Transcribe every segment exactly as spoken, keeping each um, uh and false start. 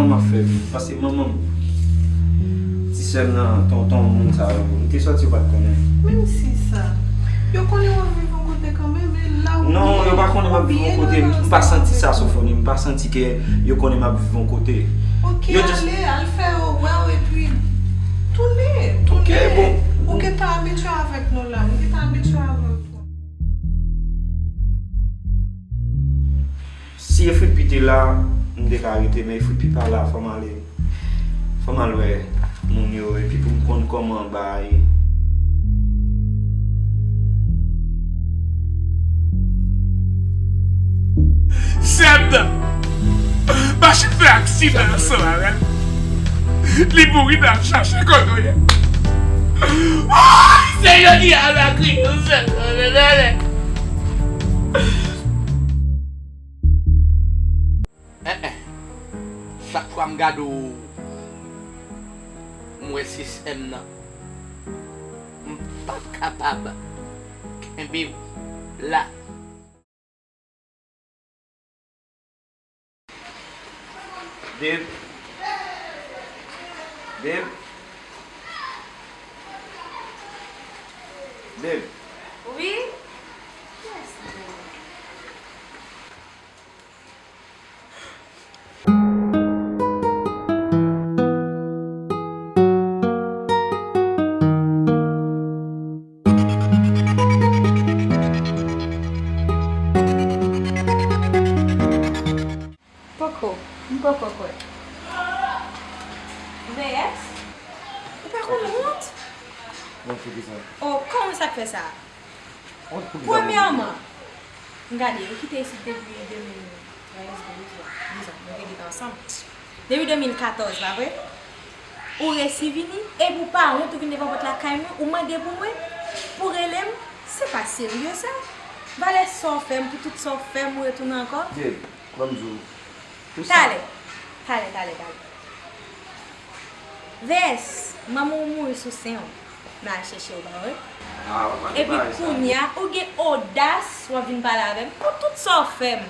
Kòman m ap fè viv? Paske manman m, ti sè m nan, tonton m, moun sa yo, m te sòti, yo pa t konnen. Menm si sa, yo konnen w ap viv yon kote kanmenm, e la ou ye, ou byen nan lavi a. Non, yo pa konnen m ap viv yon kote. M pa santi sa, Sofoni. M pa santi ke yo konnen m ap viv yon kote. Ok, ale, al fè yo wè w, epi tounen, tounen. Ou gentan abitye avèk nou la, m gentan abitye avèk ou. Si Efritpi te la, m te ka rete, men Efritpi pa la, fò m ale. Fò m al wè moun yo, epi pou m konn kòman bagay. Sèd, mache fè aksidan ansanm avè l. Li mouri nan chache kote w ye. Ay, se jodi a la kriye, sèd. En, en. Chak fwa m gade w, m wè sistèm nan. M p ap kapab kenbe w la. Babe. Babe. Babe. Wi? Yes, babe. Poko, m poko kwè. V S? Ou pa konn wont? Wont pou kisa? Oh, kòman sa k fè sa? Wont pou kisa? Premyèman, m gade, ou kite isit depi de mil trèz, douz, dizon, nou te gentan ansanm. Depi de mil katòz, pa vre? Ou resi vini, epi ou pa wont, ou vin devan pòt lakay mwen, ou mande pou mwen, pou rele m, se pa serye sa. Valè sa w fè m, pou tout sa w fè m, ou retounen ankò. Babe, ban m di w, pou sa. Talè, talè, talè, talè. V S, manman w mouri sou sen w. M al chèche w, pa vre? Ah, w ap pale bagay sa. Epi kounye a, ou gen odas, w ap vin pale avè m. Pou tout sa w fè m.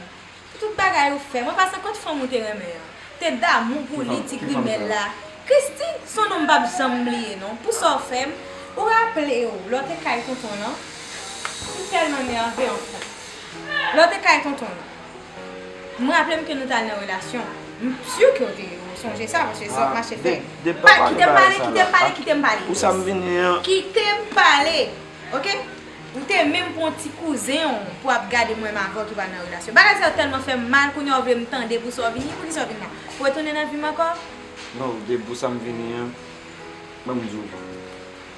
Pou tout bagay ou fè. Mwen pa santi kot fanm ou te renmen an. Te damou pou li, ti grimèl la. Christy, se yon non m p ap janm bliye, non. Pou sa w fè m. Ou raple w, lè w te kay tonton lan, m tèlman nève, anfen. Lè w te kay tonton lan. M raple m ke nou t al nan relasyon. M si ke w te, ou sonje sa, paske se sa w t mache fè. Pa, kite m pale, kite m pale, kite m pale. Pou sa m vini an. Kite m pale, oke? Ou te menm pran ti kouzen w pou ap gade mwen avè w ki pral nan relasyon. Bagay sa yo tèlman fè m mal, kounye a w vle m tande pou sa w vini, poukisa w vin la? Pou retounen nan vi m ankò? Non, de pou sa m vini an, ban m di w.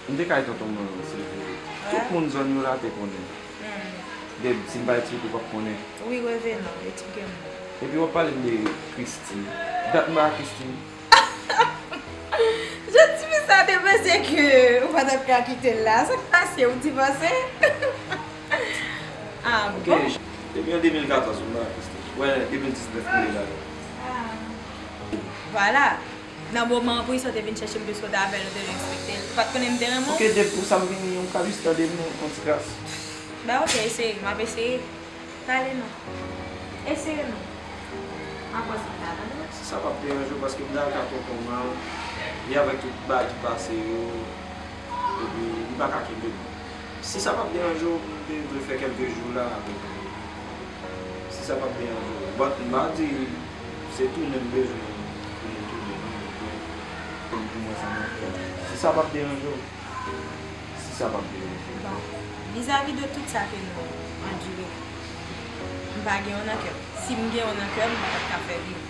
M te kay tonton mwen, se vre. Tout moun zòn yo la te konnen. Babe, si m pa eksplike w, w ap konnen. Wi, revenan, eksplike m. Epi w ap pale m de Christy. Dat m pa Christy. Jan tifi sa te panse ke ou pa t ap ka kite l la. Sa k pase, ou divorce? Ah bon? Ok, depi an de mil katòz, m pa Christy. Wè, de mil diznèf pou li la. Ah. Vwala. Nan moman an, pou sa w te vin chèche m, piske w te avè l, ou te respekte l. Ou pa t konnen m te renmen w? Ok, depi pou sa m vini, ou ka jis tande m yon ti kras. Ben, ok, eseye, m ap eseye. Pale non. Eseye non. M ap wè sa w ta tande. Si sa p ap deranje w, paske m ta ka tonton m an, li avèk tout bagay ki pase yo, epi li pa ka kenbe m. Si sa p ap deranje w, m te vle fè kèlke jou la avèk ou. Si sa p ap deranje w. But m pa di se tounen m bezwen pou nou tounen, non, men pou, pou mwen sa m ap fè. Si sa p ap deranje w. Si sa p ap deranje w. Bon, vizavi de tout sa ke nou andire, m pa gen w nan kè m. Si m gen w nan kè m, m pa t ap ka fè vi m.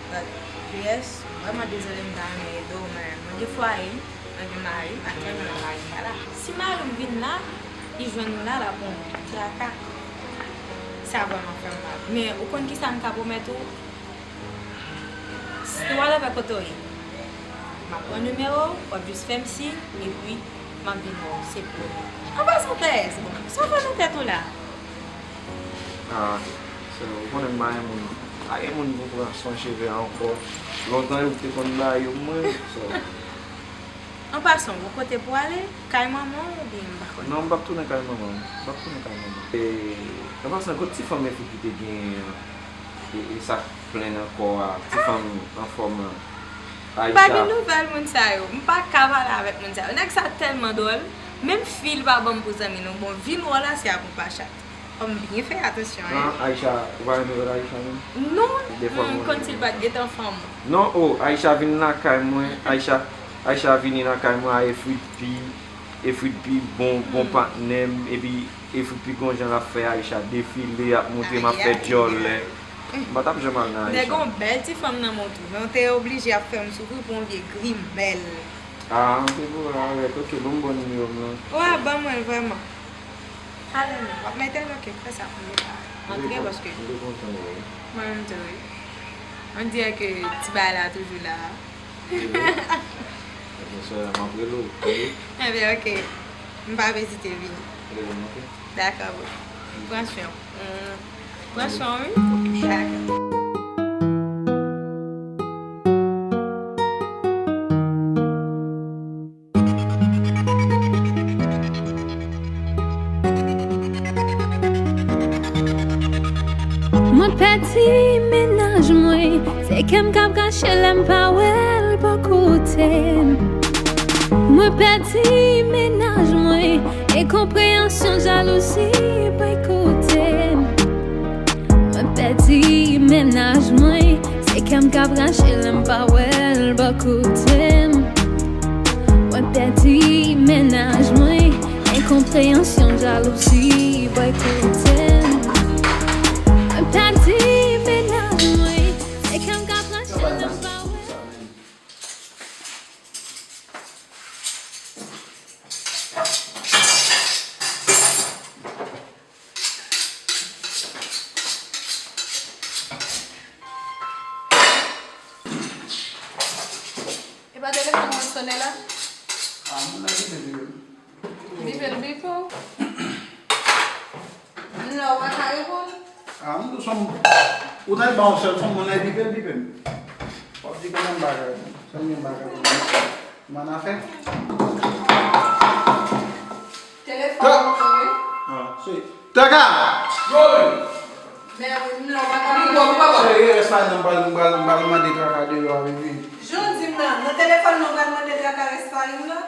But, V S, m vrèman dezole, m ta renmen ede w, men mwen gen fwaye m, mwen gen mari m, aktyèlman la mari m pa la. Si mari m vin la, li jwenn ou la, l ap yon traka. Sa vrèman fè m mal. Men ou konn kisa m ka pwomèt ou? Whatever kote w ye, m ap pran nimewo w, w ap jis fè m siy, epi m ap vin wè w, se pwomi. An pasan, V S, bon, sa w fè nan tèt ou la? Ah, sè, ou konnen m pa gen moun, pa gen moun pou pran swen cheve ankò. Lontan yo te konn ba yo mwen, so. An pasan, ou gon kote pou w ale? Kay manman w oubyen m pa konnen? Non, m p ap tounen kay manman m. M p ap tounen kay manman m. E, an pasan, kot ti fanm Efritpi te genyen an? E, e sa k plen nan kò a, ti fanm anfòm lan. M pa gen nouvèl moun sa yo. M pa ka pale avèk moun sa yo. Nèg sa tèlman dwòl. Menm fi l pa ban m pou zanmi nou. Bon, vi nou an la se a pou pa chat. Fò m byen fè atansyon, en. Ah, Aisha, ou pa renmen wè Aisha menm? Non, m konn si l pa t gentan fanm. Non, oh, Aisha vin lakay mwen, Aisha, Aisha vini lakay mwen a Efrit pi, Efrit pi bon, bon patnè m, epi Efrit pi gon jan l ap fè Aisha defile, ap montre m ap fè djòlè. M pa t ap janm al nan Aisha. Nèg yon bèl ti fanm nan men w tou, men w te oblije ap fè m soufri pou yon vye grimèl. Ah, m te pou la avèk, ok, ban m bon nimewo m lan. Wa, ban mwen l vrèman. Ale non, w ap mete l, ok, fè sa pou mwen la. Antre paske. M te kontan wè w. Mwen menm tou, wi. On dirè ke ti bagay la toujou la. Wi. Ebyen, sè, m ap rele w, wi. Ebyen, ok. M p ap ezite vini. Rele m, ok? Dakò, bro. Pran swen w. Mm. Pran swen w, wi. Ok. Dakò. Mwen pèdi mennaj mwen, se kè m k ap rache lè m pa wè l bò kote m. Mwen pèdi mennaj mwen, enkonpreyansyon, jalouzi boykote m. Mwen pèdi mennaj mwen, se kè m k ap rache lè m pa wè l bò kote m. Mwen pèdi mennaj mwen, enkonpreyansyon, jalouzi boykote m. Mwen pèdi mennaj mwen, se kè m k ap rache lè m pa wè l. E pa telefòn mwen k sonnen la? Ah, moun nan ki te vini. Bipe l bipe w. M la, ou pa ka reponn? Ah, m tou son. Ou ta ba yon sèl son, moun nan bipe l bipe m. W ap di konbyen bagay. Konbyen bagay. Mannafè. Telefòn mwen wi. Ah, se. Tèka! Yo! Men wi, m la, ou pa ka reponn. Bon, papa. Se rès pa nan m pral, m pral, m pral mande Tèka deyò a, wi. Jan w di m nan, nan telefòn nan ou pral mande Tèka rès pa nan m nan?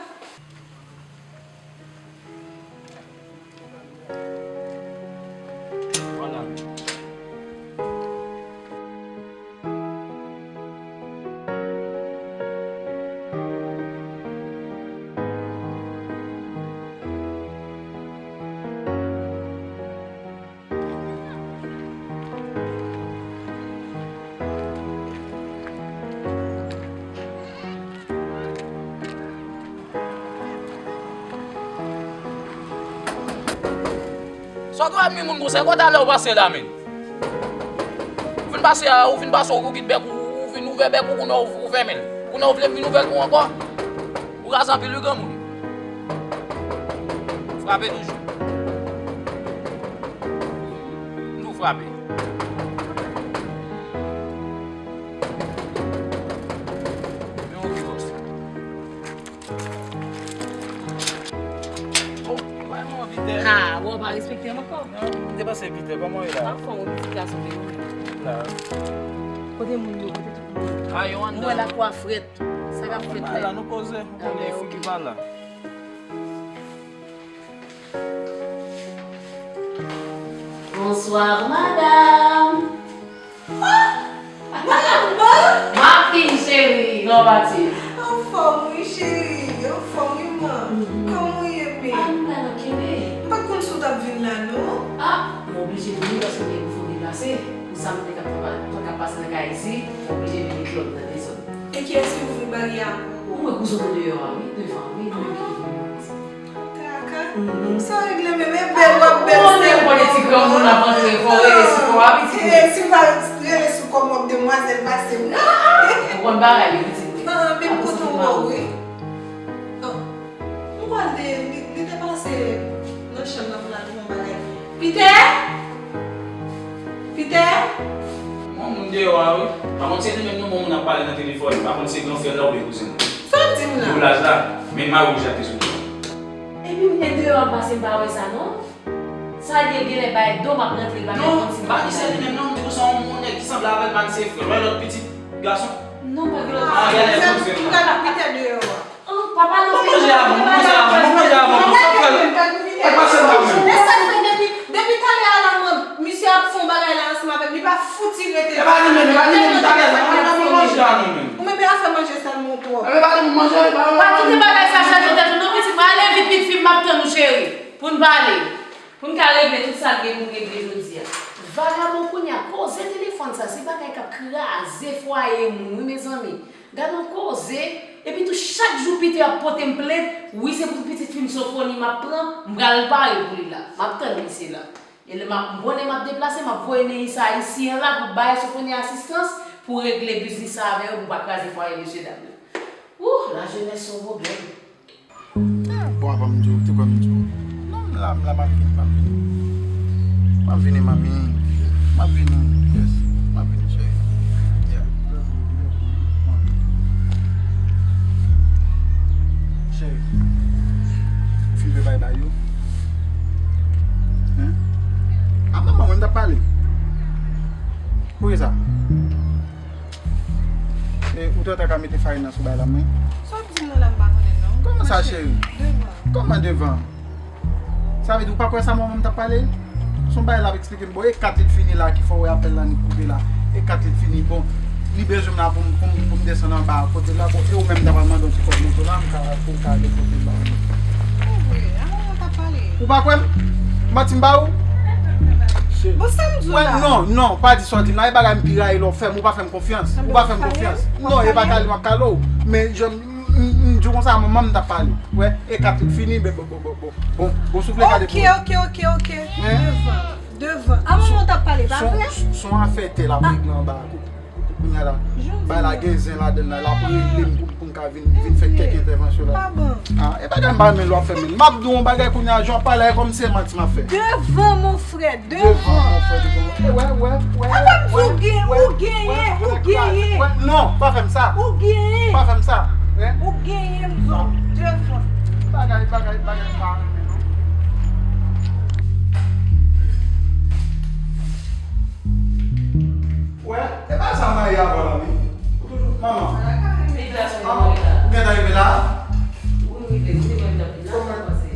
Sa w dwe ap mi moun konsa, e kwa talè w pase la menm? Ou fin pase a, ou fin pase, ou kit bèk ou, ou fin ouvè bèk ou, kounye a ou, ou fèmen l. Kounye a ou vle m vin ouvè l pou ou ankò? Ou raz anpil wi granmoun. Frape toujou. Nou frape. Men oke bòs. Oh, bay mwen Pitè. Ha, bon, w pa respekte m ankò. Non, m te pase Pitè, kòman w ye la? Anfòm wi, pitit gason de ou menm. La. Kote moun yo, kote tout moun yo? Ah, yo anndan. Mwen wè lakwa frèt. Sa k ap fèt la? Bay la, nou koze. Ou konnen e fou ki pa la. Bonsoir, madame. Ah! Mwen anba! Ma fille chérie, kòman va-t-il? Anfòm wi cheri, anfòm wi man. Kòman w ye men? Ah, nou la nan kenbe. M pa t konn si w t ap vin la non. Ah, mwen oblije vini paske m gen pou fè yon deplase. Pou sa m te ka pa, pa ka pase nan kay isi, mwen oblije vin met lòd nan dezòd. E kiyès ki ouvri baryè a pou ou? Ou wè kouzen w deyò a wi, devan wi, li menm ki ouvri. Kaka. Sa w regle menm, e bèl w ap bèl sèlman. Ou konnen ti granmoun ap antre, fò w rele sou kò a pitit. E si w pa rele sou kò m, w ap demwazèl pase w. Ou konn bagay yo pitit. Ah, men m kontan wè w wi. Oh, m kwè l te, li, li te pase nan chanm nan pou l al pran bagay. Pitè! Pitè! Yon moun deyò a wi. Pa konn se li menm non, yon moun ap pale nan telefòn. Pa konn se gran frè l la oubyen kouzen l. Sa w di m la? Pou laj la, men mari w jete sou li. Epi m te deyò ap pase, m pa wè sa non. Sa l ye, genlè bay do m ap rantre, l pa menm konn si m pa konn sa. Non, pa di se li menm non, m di konsa yon moun nèg ki Sanble avèk Max se frè. Wè lòt pitit gason. Non, pa gen lòt. Ah, gade, m pral ap pete deyò a. An, papa, non, manje avan, manje avan, manje avan. Sa fè. E pase la menm. Men sa fè depi, depi talè a la, mwen, misye ap fè yon bagay la ansanm avè m. Li pa fouti rete. E pa li menm, e pa li menm, talè a, mwen manje a nou menm. Ou menm, afè manje sa nou twòp. E pa li menm manje, e pa. Pa kite bagay sa chaje tèt ou, non, pitit. Mwen ale vit, pitit fi m, m ap tann ou, cheri. Pou n pale. Pou n ka regle tout sa k gen pou regle jodi a. Vagabon kounye a, koze telefòn sa, se bagay k ap kraze fwaye moun, wi, mezanmi. Gad yon koze, epi tou chak jou Peter ap pote m plent, wi, se pou pitit fi m Sofoni m ap pran, m pral pare pou li la. M ap tann misye la. E lè m ap, m konnen m ap deplase, m ap voye Neyisa isi an la pou bay Sofoni asistans, pou regle biznis sa avè yo, pou pa kraze fwaye mesye dam yo. Ouh, lajenès se yon pwoblèm. Bon, avan m di w, te kwè m di w. Non, m la, m la, m ap vini, m ap vini. M ap vini, manmi. M ap vini, yes. M ap vini, cheri. Yeah. Cheri. Fin fè bay bay yo. Hein? A manman mwen, m t ap pale. Pou ki sa? E, ou te ta ka mete farin nan sou bay la, mwen. Sa w di m nan la, m pa konnen, non. Kòman sa, cheri? Devan. Kòman devan? Sa vle di ou pa kwè sa manman m t ap pale? Se yon bagay l ap eksplike m. Bon, e kat li t fini la ki fè w wè apèl la ni koupe la. E kat li t fini. Bon, li bezwen m la pou m, pou m, pou m desann anba kote la. Bon, e ou menm ta pral mande yon ti kòb moto la, m ka, pou m ka ale kote l la. Ou vre, a manman t ap pale. Ou pa kwè m? Manti m ba ou? Bon, sa m di w la? Non, non, pa di sa w di m la. E bagay m pi rayi lè w fè m, ou pa fè m konfyans. Ou pa fè m konfyans. Non, e pa kale m ap kale w. Men jan m, m, m di w konsa, manman m t ap pale. Wè, e kat li t fini, bon, bon, bon, bon, bon, bon, bon, soufle gade pou. Ok, ok, ok, ok. Hein? Devan, devan. A manman w t ap pale, pa vre? Se yon afè tè l ap regle anba. Kounye a la, bay la gen zen ladan l la, l ap rele m pou, pou m ka vin, vin fè kèk entèvansyon la. Ah, e bagay m pa renmen lè w ap fè men. M ap di w yon bagay kounye a, jan w ap pale a, e kòmsi se manti m ap fè. Devan, mon frè, devan. Devan, mon frè, devan. E wè, wè, wè. Apa m di w gen, ou genyen, ou genyen. Non, pa fè m sa. Ou genyen. Pa fè m sa. Ou genyen, m di w, devan. Bagay, bagay, bagay m pa renmen non. Wè, e pa sa m marye avè w la, wi. Ou toujou, manman. Ou gentan rive la? Wi, m rive. Ou te wè m t ap vin la, sa pase?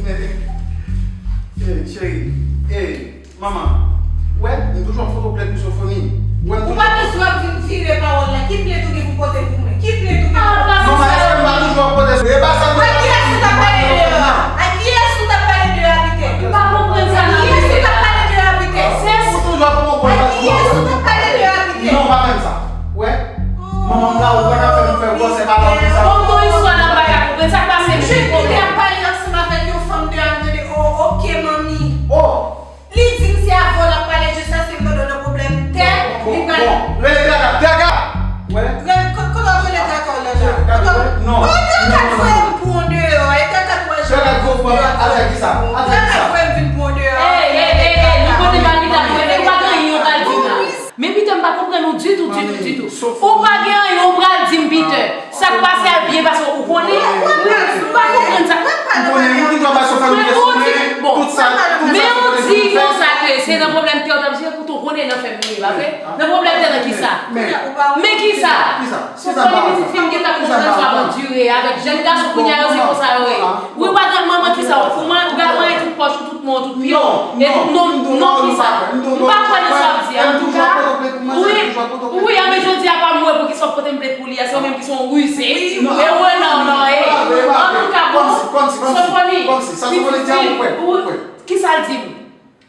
Ey, cheri. Ey, manman. Wè, m toujou ap pote w plent pou Sofoni. Wè, m toujou. Ou pa bezwen ap vin vire pawòl la. Ki plent ou gen pou pote pou mwen? Ki plent ou gen pou pote? Manman, èske m pa toujou ap pote sou? E pa sa m. A kiyès ou t ap pale deyò a? A kiyès ou t ap pale deyò a, Pitè? M pa konprann sa nan. A kiyès ou t ap pale deyò a, Pitè? Ou toujou ap pran pòz. A kiyès ou t ap pale deyò a, Pitè? Non, pa fè m sa. Wè? Manman m la, ou pa ka fè m fè gwòsè pa nan sa. Bon, bon, istwa nan pa ka konprann. Sa k pase, m te konnen. Pitè ap pale ansanm avèk yon fanm deyò a, m tande, oh, ok, manmi. Oh! Li di m se avè w l ap pale, jiskaske m tande w nan pwoblèm tè, li pral. Bon, bon, rele Traka, Traka! Wè. Rele, ko-, kote w ap rele Traka w la la? Kote w ap, oh, Traka t voye m pou w deyò, e Traka t voye m pou w deyò. Traka t voye w pou w avè kisa? Avè kisa? Traka t voye m vin pou w deyò. Ey, ey, ey, ey, nou kote pa pita, mwen menm pa gen anyen yo pral di m la. Men Pitè, m pa konprann ou ditou, ditou, ditou. Ou pa gen anyen ou pral di m, Pitè. Sa k pase a byen pase, ou konnen? Ou pa konprann sa. M konnen, m toujou ap bay Sofoni pyès mwen, tout sa, tout sa Sofoni di m fè. Men ou di konsa ke se nan pwoblèm tè ou t ap jere, poutan ou konnen nan fèm li ye, pa vre? Nan pwoblèm tè nan kisa? Men kisa? Sofoni pitit fi m gentan konprann sa ap andire avèk jèn gason kounye a yo, se konsa yo ye. Wi, ou pa gen manman kisa, ou pral manyen tout pòch ou, tout men w, tout pye w, e tout non, non kisa? M pa kwè nan sa w ap di a, antouka. Wi, wi, a, men jodi a pa mwen pou ki sa w pote m plent pou li a, se ou menm ki se yon rize. E ou wè non, non, e. Antouka, bon, Sofoni, pitit fi m, wi, kisa l di m?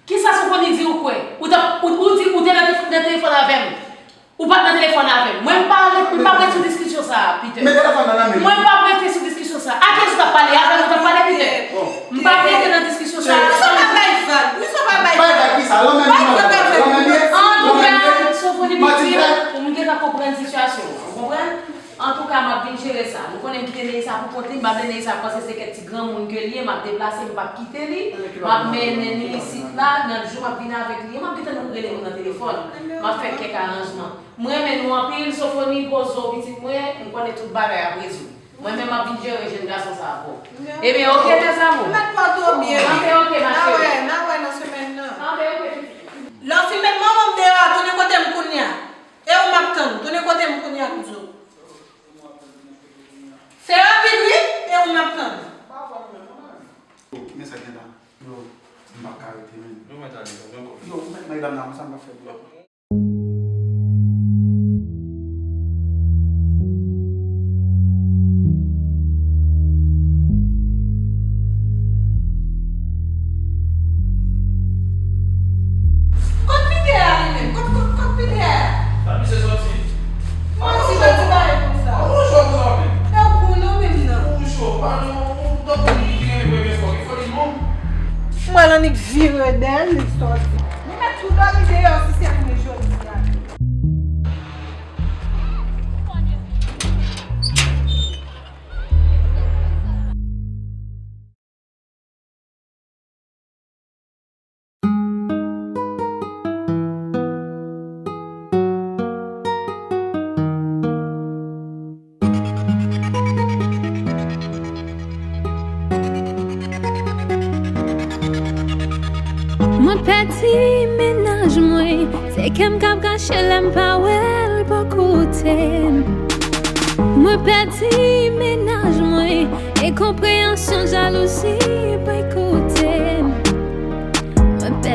Kisa Sofoni di ou kwè? Ou t ap, ou, ou di, ou te nan te-, nan telefòn avè m. Ou pa t nan telefòn avè m. Mwen, m pa ret, m p ap ret sou diskisyon sa a, Pitè. Men telefòn nan nan men m. Mwen p ap rete sou diskisyon sa a. A kiyès ou t ap pale? Avè m ou t ap pale, Pitè? M p ap rete nan diskisyon sa a. Pou sa w pa bay vag? Pou sa w pa bay vag? Bay vag kisa? Lanmè m ye? Antouka, Sofoni pitit, ou m gentan konprann sitiyasyon an. Ou konprann? Antouka, m ap vin jere sa. Nou konnen m kite Neyisa pou kont li, m pa vle Neyisa panse se kèk ti granmoun ke l ye, m ap deplase, m p ap kite li. M ap mennen li isit la, nan jou m ap vin avèk li. M ap gentan rele nou nan telefòn. M ap fè kèk aranjman. M renmen nou anpil, Sofoni, poze w pitit mwen, m konnen tout bagay ap rezoud. Mwen menm m ap vin jere jèn gason sa a pou ou. Ebyen, oke, mes amours. Mèt pòte w byen, wi. Anben, oke, ma chérie. N a wè, n a wè nan semèn nan. Anben, oke, pitit. Lè w fin met manman m deyò a, tounen kote m kounye a. Se rapid wi, e ou m ap tann. Yo, men sa gen la. Yo, m p ap ka rete, men. Yo, mèt ale, mwen kò. Yo, ou mèt mande dam nan, sa m p ap fè pou yo. Kot Pita a li menm? Kot, kot, kot Pita a? Sa misye soti? Mwen ti jan ti bagay konsa. An nou jwè konsa menm? E w pou nou menm nan. Ou cho, pa nou, ou tankou moun ki renmen premye fwa, ki fò li non. Mwen annik vire dèyè l, li sòti. Nou mèt tou dòmi deyò si se pou jodi a. Mwen pèdi mennaj mwen, se kè m k ap kache lè m pa wè l bò kote m. Mwen pèdi mennaj mwen, enkonpreyansyon, jalouzi, boykote.